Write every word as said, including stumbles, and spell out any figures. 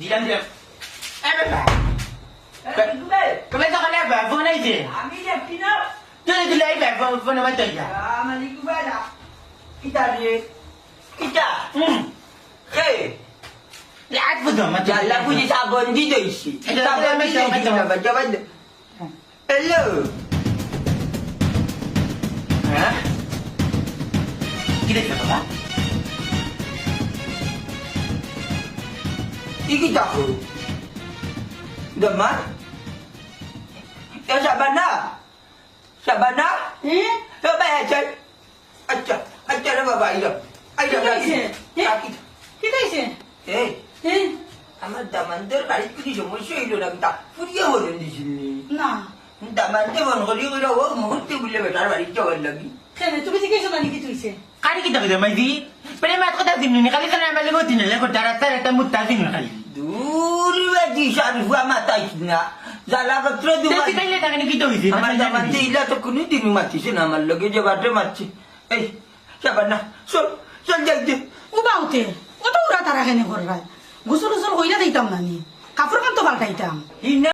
দিলাম, দিলাম। এ বাবা। এ, কিতা রে? তুমি সকালে বাবা ফোন আইছে। আমি দেখছি না। তুই দিলে এই বাবা ফোন, ফোন আমার তো ইয়া। আ, মালিক বাবা। কিতা রে? কিতা? হুম। কে? আজ বুঝো, আমার তো জানলা বুঝি সাবন দি দইছি। এটা সাবন তো দি আমি দইছি তো না, বাবা, জবাব দে। হ্যালো। হ্যাঁ? কি দেখছো বাবা? কি কি দেখো? দমা? এ শাবানা? শাবানা? হুম? এ ভাই, আচ্ছা। আচ্ছা, আচ্ছা রে বাবা, আইলাম। আইলাম, কি হইছে? এ? কাকি। কি হইছে? এই, এ? আমার দামান্দর বাড়িত কুনু সমস্যা অইলো না, তা ফুরিয়ে বলেন দিছিলি। না। দামান্দে ফোন করি কইরা, ও মুহূর্তে বুলে বেটার বাড়িত যাওয়ার লাগি। কেনে, তুমি জিজ্ঞেস না নি কিতা হইছে? কারি কিতা কইছে, মাইজি? প্রেম আর কথা দিন নি, খালি তো না মালে গতি না, লেখো, তারা তারা একটা মুত্তা দিন খালি। দূর বেটি, সারুয়া মাতাইস না। জ্বালা পত্র তে দুবার। তুই কাইলে তাকে কিতা হইছে? আমার দামান্দে ইলা তো কুনুদিনও মাতিছে না, আমার লগে যে বাটে মাতছে। এই, শাবানা, চল, চল যাই দে। ও বাউতে, অত উড়া তারা কেনে কররায়? গোসল গোসল কইরা দিতাম না নি? কাপড় কান তো পাল্টাইতাম। ই না